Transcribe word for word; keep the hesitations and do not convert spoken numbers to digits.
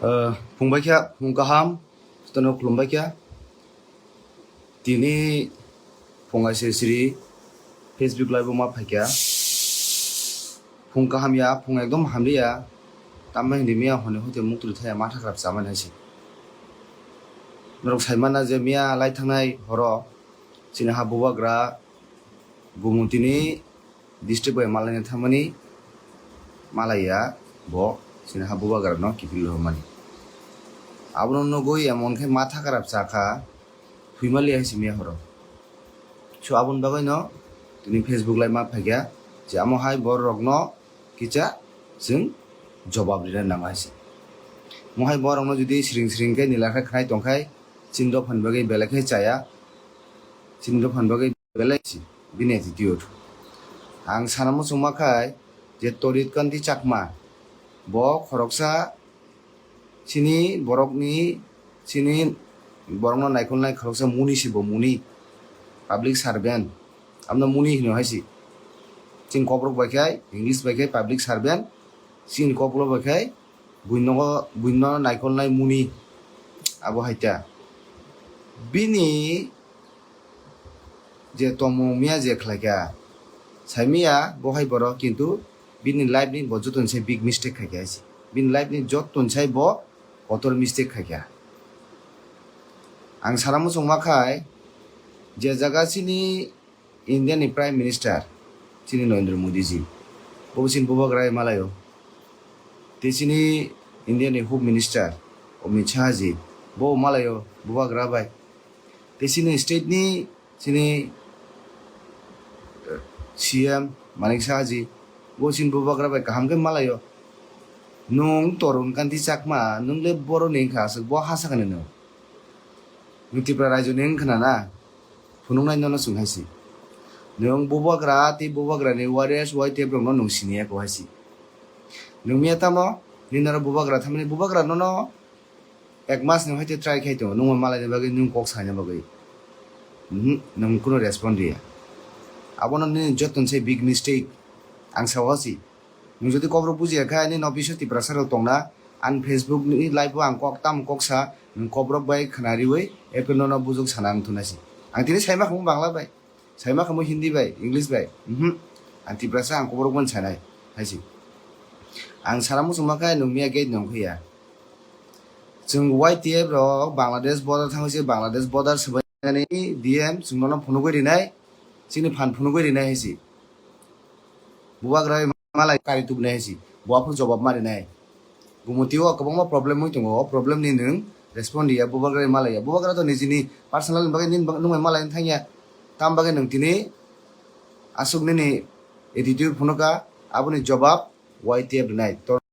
Phung bai kha, phung kaham, jotono khulum bai kha. Tini phung aisiri siri Facebook live o ma phai kha. Phung kaham ya, phung ekdom hamri ya. Tamma hindi miya hone hote muktri thaya ma thakrap chamani hai se. Norok sai mana je miya lai thangnai horo chini ha bubagra Gumutini district bai malaina thangmani malaiya bo chini ha bubagra no kiphil rwmani. Abono nugwi emon khe ma thakarap chakha, thwimali hai simi horo. So aboni bagwi no tini Facebook live ma phaikha je amo hai borok no kisa chwng jobab rina nango hai se. Mo hai borok no jodi siring siring khe nila khe khnai tongkhai chini dophani bagwi belai khe chaya, chini dophani bagwi belai si bini attitude. Ang sana muchungma khai je Torit Kanti Chakma bo khoroksa chini borokni, chini borokno naikolnai khoroksa muni si bo muni, public servant, amno muni hino hai si. Chini kokrok bai khai, English bai khai public servant, chini kokrok bai khai buino, buino naikolnai muni abo hai ta. Bini je tongmung miya je khlaikha, saimiya bo hai borok, kintu bini life ni bo joto ni sai big mistake khaikha hai se. Bini life ni joto ni sai bo kotor mistake khaikha. Ang sana muchungma khai je jaga chini India ni Prime Minister chini Narendra Modi ji, bo chini bubagra bai malaio. Tei chini India ni Home Minister Amit Shah ji, bo malaio bubagra bai. Tei chini state ni chini, eh, C M Manik Saha ji, bo chini bubagra bai kaham khe malaio. Nwng Torun Kanti Chakma, nwng le borok ni wngkha, aswk bo ha sakani nwng. Nwng Tripura raijo ni wngkha na? Phunuknai nono chwng hai se. Nwng bubagra tei bubagra ni warriors, Y T F rok no nwng siniya ko hai se. Nwng miya tamo, nini oro bubagra thamani bubagra nono ek mas ni hoite try khai tongo, nwng malaina bagwi, nwng kok saina bagwi. Mhm, nwng kuno respond riya. Abono nini joto ni sai big mistake. Ang sao si. Nwng jodi kokrok bujiya kha, nini office o Tiprasa rok tongna, ani Facebook ni live o ang kok tam kok sa, nwng kokrok bai khna riwi, epre nono bujok sana ang thunai si. Ang tini saima khamu Bangla bai. Saima khamu Hindi bai, English bai. Mhm. Ang Tiprasa ang kokrok bai sanai. Hai si. Ang sana muchungma kha nwng miya gate nong khuya. Chwng Y T F rok Bangladesh border thangwi se Bangladesh border swbainani D M chwng nono phunugwi rinai, chini phan phunugwi rinai hai si. Bubagra malai kari tubunai hai si. Bo aphuru jobab ma rinai. Gumutio kwbangma problem wng tongo, o problem ni nwng respond riya, bubagra malaiya. Bubagra to nijini personal ni bagwi nini bag-, nwng bai malai thangya. Tam bagwi nwng tini aswk nini attitude phunukha, aboni jobab Y T F rinai. Tor-